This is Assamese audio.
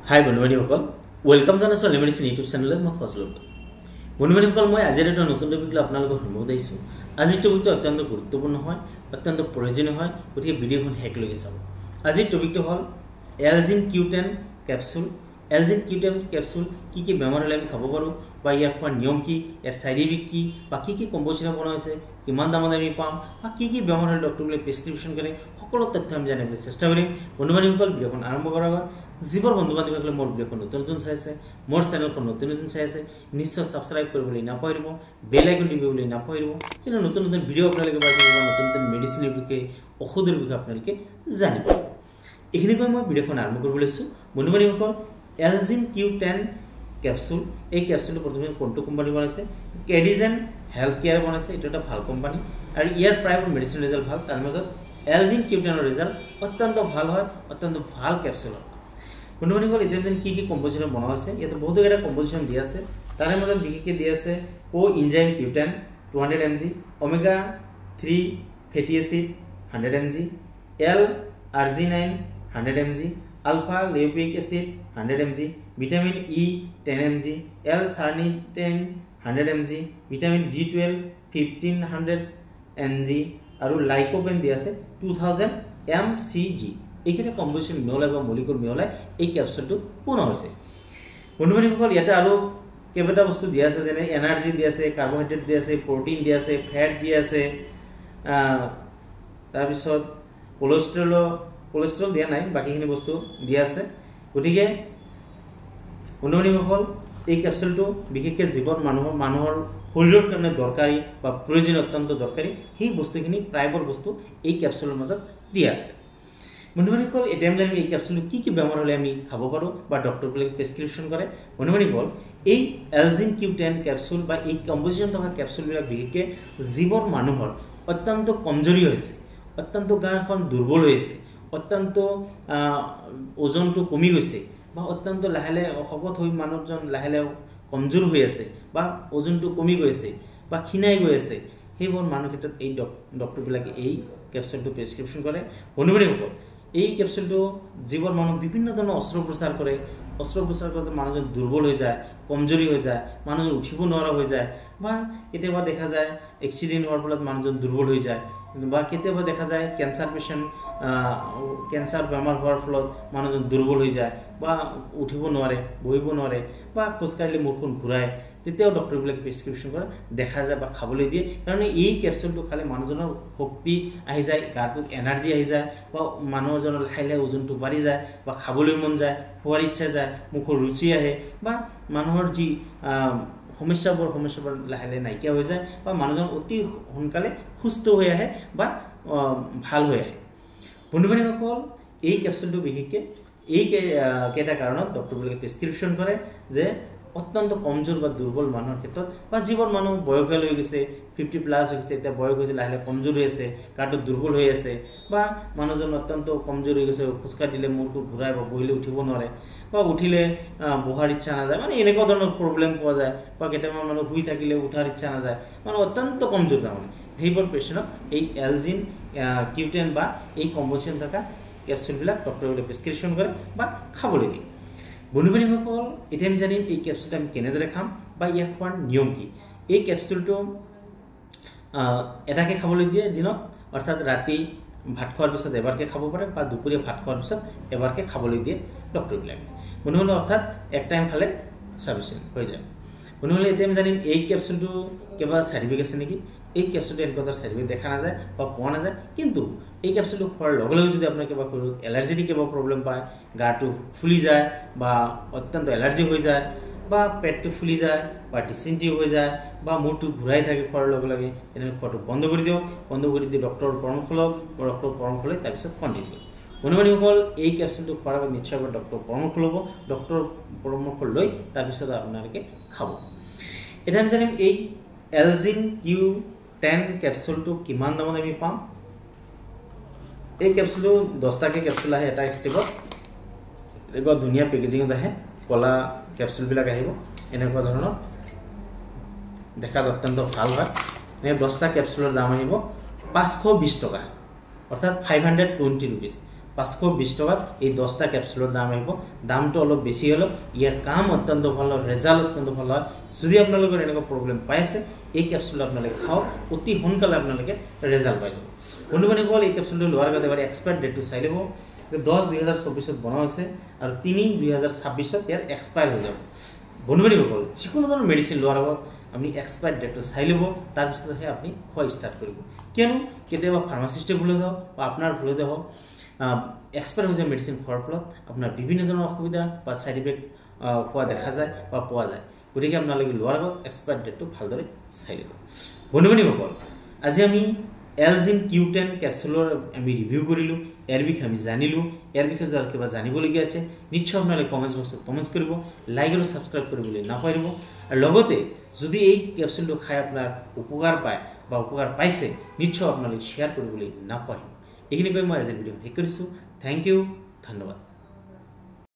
হাই বন্ধু-বান্ধৱীসকল, welcome জনাইছোঁ অনলি মেডিচিন ইউটিউব চেনেলত। মই ফজলুল। বন্ধু-বান্ধৱীসকল, মই আজিৰ এটা নতুন টপিক লৈ আপোনালোকৰ সন্মুখত আহিছোঁ। আজিৰ টপিকটো অত্যন্ত গুৰুত্বপূৰ্ণ হয়, অত্যন্ত প্ৰয়োজনীয় হয়, গতিকে ভিডিঅ'খন শেষলৈকে চাব। আজিৰ টপিকটো হ'ল এলজিন কিউ10 কেপচুল। এলজিন কিউ10 কেপচুল কি কি বেমাৰ হ'লে আমি খাব পাৰোঁ, বা ইয়াৰ খোৱাৰ নিয়ম কি, ইয়াৰ ছাইড ইফেক্ট কি, বা কি কি কম্পজিশ্যন বনোৱা হৈছে, কিমান দামত আমি পাম, বা কি কি বেমাৰ হ'লে ডক্টৰবিলাকে প্ৰেছক্ৰিপশ্যন কৰে, সকলো তথ্য আমি জানিবলৈ চেষ্টা কৰিম। বন্ধু বান্ধৱীসকল, ভিডিঅ'খন আৰম্ভ কৰাৰ আগত যিবোৰ বন্ধু বান্ধৱীসকলে মোৰ ভিডিঅ'খন নতুন নতুন চাই আছে, মোৰ চেনেলখন নতুন নতুন চাই আছে, নিশ্চয় ছাবস্ক্ৰাইব কৰিবলৈ নাপাহৰিব, বেল আইকন টিপিবলৈ নাপাহৰিব। কিন্তু নতুন নতুন ভিডিঅ' আপোনালোকে পাই থাকিব, নতুন নতুন মেডিচিনৰ বিষয়ে, ঔষধৰ বিষয়ে আপোনালোকে জানিব। এইখিনি কৈ মই ভিডিঅ'খন আৰম্ভ কৰিব লৈছোঁ। বন্ধু বান্ধৱীসকল, এলজিন কিউ10 কেপচুল, এই কেপচুলটো প্ৰথমে কোনটো কোম্পানী বনাইছে? কেডিজেন হেল্থ কেয়াৰ বনাইছে। এইটো এটা ভাল কোম্পানী আৰু ইয়াৰ প্ৰায়বোৰ মেডিচিন ৰিজাল্ট ভাল। তাৰ মাজত এলজিন কিউ10ৰ ৰিজাল্ট অত্যন্ত ভাল হয়, অত্যন্ত ভাল কেপচুল হয়। বন্ধু বান্ধৱীসকল, এতিয়া যেন কি কি কম্পজিশ্যন বনোৱা হৈছে, ইয়াতে বহুতো কেইটা কম্পজিশ্যন দিয়া আছে। তাৰে মাজত বিশেষকৈ দিয়া আছে coenzyme Q10 200 mg, omega 3 fatty acid 100 mg, L arginine 100 mg, alpha lipoic acid 100 mg, vitamin E 10 mg, L carnitine 100 mg, vitamin B12 1500 mg আৰু লাইকোপেন দিয়া আছে 2000 mcg। এইখিনি কম্পজিশ্যন মিহলাই বা মলিকুল মিহলাই এই কেপচুলটো বনোৱা হৈছে। বন্ধু বান্ধৱীসকল, ইয়াতে আৰু কেইবাটা বস্তু দিয়া আছে, যেনে এনাৰ্জি দিয়া আছে, কাৰ্বহাইড্ৰেট দিয়া আছে, প্ৰটিন দিয়া আছে, ফেট দিয়া আছে, তাৰপিছত কলেষ্ট্ৰল দিয়া নাই, বাকীখিনি বস্তু দিয়া আছে। গতিকে বন্ধু বান্ধৱীসকল, এই কেপচুলটো বিশেষকৈ জীৱন মানুহৰ শৰীৰৰ কাৰণে দৰকাৰী বা প্ৰয়োজনীয়, অত্যন্ত দৰকাৰী সেই বস্তুখিনি, প্ৰায়বোৰ বস্তু এই কেপচুলৰ মাজত দিয়া আছে। বন্ধু বান্ধৱীসকল, এতিয়া আমি জানিম এই কেপচুলটো কি কি বেমাৰ হ'লে আমি খাব পাৰোঁ বা ডক্টৰবিলাকে প্ৰেছক্ৰিপশ্যন কৰে। বন্ধু বান্ধৱীসকল, এই এলজিন কিউ10 কেপচুল বা এই কম্পজিশ্যন থকা কেপচুলবিলাক বিশেষকৈ যিবোৰ মানুহৰ অত্যন্ত কমজোৰি হৈছে, অত্যন্ত গাখন দুৰ্বল হৈ আছে, অত্যন্ত ওজনটো কমি গৈছে বা অত্যন্ত লাহে লাহে শকত হৈ মানুহজন লাহে লাহে কমজোৰ হৈ আছে বা ওজনটো কমি গৈছে বা ক্ষীণাই গৈ আছে, সেইবোৰ মানুহৰ ক্ষেত্ৰত এই ডক্টৰবিলাকে এই কেপচুলটো প্ৰেছক্ৰিপশ্যন কৰে। বন্ধু বান্ধৱীসকল, এই কেপচুলটো যিবোৰ মানুহ বিভিন্ন ধৰণৰ অস্ত্ৰোপচাৰ কৰে, অস্ত্ৰোপচাৰ কৰোঁতে মানুহজন দুৰ্বল হৈ যায়, কমজোৰি হৈ যায়, মানুহজন উঠিব নোৱাৰা হৈ যায়, বা কেতিয়াবা দেখা যায় এক্সিডেণ্ট হোৱাৰ ফলত মানুহজন দুৰ্বল হৈ যায়, বা কেতিয়াবা দেখা যায় কেঞ্চাৰ পেচেণ্ট, কেঞ্চাৰ বেমাৰ হোৱাৰ ফলত মানুহজন দুৰ্বল হৈ যায় বা উঠিব নোৱাৰে, বহিব নোৱাৰে বা খোজকাঢ়িলে মূৰখন ঘূৰায়, তেতিয়াও ডক্টৰবিলাকে প্ৰেছক্ৰিপশ্যন কৰে দেখা যায় বা খাবলৈ দিয়ে। কাৰণ এই কেপচুলটো খালে মানুহজনৰ শক্তি আহি যায়, গাটোত এনাৰ্জি আহি যায় বা মানুহজনৰ লাহে লাহে ওজনটো বাঢ়ি যায় বা খাবলৈ মন যায়, খোৱাৰ ইচ্ছা যায়, মুখৰ ৰুচি আহে বা মানুহৰ যি সমস্যাবোৰ লাহে লাহে নাইকিয়া হৈ যায় বা মানুহজন অতি সোনকালে সুস্থ হৈ আহে বা ভাল হৈ আহে। বন্ধু বান্ধৱীসকল, এই কেপচুলটো বিশেষকৈ এই কেইটা কাৰণত ডক্টৰবিলাকে প্ৰেছক্ৰিপশ্যন কৰে যে অত্যন্ত কমজোৰ বা দুৰ্বল মানুহৰ ক্ষেত্ৰত বা যিবোৰ মানুহ বয়সীয়াল হৈ গৈছে, 50 প্লাছ হৈ গৈছে, এতিয়া বয়স হৈছে, লাহে লাহে কমজোৰ হৈ আছে, গাটো দুৰ্বল হৈ আছে বা মানুহজন অত্যন্ত কমজোৰ হৈ গৈছে, খোজকাঢ়ি দিলে মূৰটো ঘূৰাই বা বহিলে উঠিব নোৱাৰে বা উঠিলে বহাৰ ইচ্ছা নাযায়, মানে এনেকুৱা ধৰণৰ প্ৰব্লেম পোৱা যায় বা কেতিয়াবা মানুহ শুই থাকিলে উঠাৰ ইচ্ছা নাযায়, মানে অত্যন্ত কমজোৰ, তাৰমানে সেইবোৰ পেচেণ্টক এই এলজিন কিউ10 বা এই কম্পজিশ্যন থকা কেপচুলবিলাক ডক্টৰবিলাকে প্ৰেছক্ৰিপশ্যন কৰে বা খাবলৈ দিয়ে। বন্ধু বান্ধৱীসকল, এতিয়া আমি জানিম এই কেপচুলটো আমি কেনেদৰে খাম বা ইয়াৰ খোৱাৰ নিয়ম কি। এই কেপচুলটো এটাকে খাবলৈ দিয়ে দিনত, অৰ্থাৎ ৰাতি ভাত খোৱাৰ পিছত এবাৰকৈ খাব পাৰে বা দুপৰীয়া ভাত খোৱাৰ পিছত এবাৰকৈ খাবলৈ দিয়ে ডক্টৰবিলাকে। বন্ধু, অৰ্থাৎ এক টাইম খালে চাফিচিয়েণ্ট হৈ যায়। বন্ধু, এতিয়া আমি জানিম এই কেপচুলটো কিবা চাৰ্টিফিকেট আছে নেকি। এই কেপচুলটো এনেকুৱা ধৰণৰ চাৰ্টিফিকেট দেখা নাযায় বা পোৱা নাযায়। কিন্তু এই কেপচুলটো খোৱাৰ লগে লগে যদি আপোনাৰ কিবা শৰীৰত এলাৰ্জেটিক কিবা প্ৰব্লেম পায়, গাটো ফুলি যায় বা অত্যন্ত এলাৰ্জি হৈ যায় বা পেটটো ফুলি যায় বা ডিচেণ্ট্ৰি হৈ যায় বা মূৰটো ঘূৰাই থাকে খোৱাৰ লগে লগে, তেনেহ'লে খোৱাটো বন্ধ কৰি দিয়ক। বন্ধ কৰি দি ডক্টৰৰ পৰামৰ্শ লওক, ডক্টৰৰ পৰামৰ্শ লৈ তাৰপিছত কণ্টিনিউ কৰক। বন্ধু বান্ধৱীসকল, এই কেপচুলটো খোৱাৰ আগত নিশ্চয় এবাৰ ডক্টৰৰ পৰামৰ্শ ল'ব। ডক্টৰৰ পৰামৰ্শ লৈ তাৰপিছত আপোনালোকে খাব। এতিয়া আমি জানিম এই এলজিন কিউ10 কেপচুলটো কিমান দামত আমি পাম। এই কেপচুলটো 10টাকৈ কেপচুল আহে এটা ষ্টেপত, এনেকুৱা ধুনীয়া পেকেজিঙত আহে, ক'লা কেপচুলবিলাক আহিব এনেকুৱা ধৰণৰ, দেখাত অত্যন্ত ভাল হয়। এনেকৈ 10টা কেপচুলৰ দাম আহিব 520 টকা, অৰ্থাৎ 520 ৰুপিজ। 520 টকাত এই 10টা কেপচুলৰ দাম আহিব। দামটো অলপ বেছি হ'লেও ইয়াৰ কাম অত্যন্ত ভাল হয়, ৰেজাল্ট অত্যন্ত ভাল হয়। যদি আপোনালোকৰ এনেকুৱা প্ৰব্লেম পাইছে, এই কেপচুলটো আপোনালোকে খাওক, অতি সোনকালে আপোনালোকে ৰেজাল্ট পাই যাব। বন্ধু বান্ধৱীসকল, এই কেপচুলটো লোৱাৰ আগতে এবাৰ এক্সপায়াৰ ডেটটো চাই ল'ব। 10/2024 বনোৱা হৈছে আৰু 3/2026 ইয়াৰ এক্সপায়াৰ হৈ যাব। বন্ধু বান্ধৱীসকল, যিকোনো ধৰণৰ মেডিচিন লোৱাৰ আগত আপুনি এক্সপায়াৰ ডেটটো চাই ল'ব, তাৰপিছতহে আপুনি খোৱা ষ্টাৰ্ট কৰিব। কিয়নো কেতিয়াবা ফাৰ্মাচিষ্টে ভুলে হওক বা আপোনাৰ ভুলতে হওক, এক্সপায়াৰ হৈ যোৱা মেডিচিন খোৱাৰ ফলত আপোনাৰ বিভিন্ন ধৰণৰ অসুবিধা বা ছাইড ইফেক্ট হোৱা দেখা যায় বা পোৱা যায়। গতিকে আপোনালোকে লোৱাৰ আগত এক্সপায়াৰ ডেটটো ভালদৰে চাই ল'ব। বন্ধু বান্ধৱীসকল, আজি আমি এলজিন Q10 কেপচুলৰ আমি ৰিভিউ কৰিলোঁ, ইয়াৰ বিষয়ে আমি জানিলোঁ। ইয়াৰ বিষয়ে যদি কিবা জানিবলগীয়া আছে, নিশ্চয় আপোনালোকে কমেণ্টছ বক্সত কমেণ্টছ কৰিব, লাইক আৰু ছাবস্ক্ৰাইব কৰিবলৈ নাপাহৰিব। আৰু লগতে যদি এই কেপচুলটো খাই আপোনাৰ উপকাৰ পায় বা উপকাৰ পাইছে, নিশ্চয় আপোনালোকে শ্বেয়াৰ কৰিবলৈ নাপাহৰিব। এইখিনি কৈ মই আজিৰ ভিডিঅ' শেষ কৰিছোঁ। Thank U, ধন্যবাদ।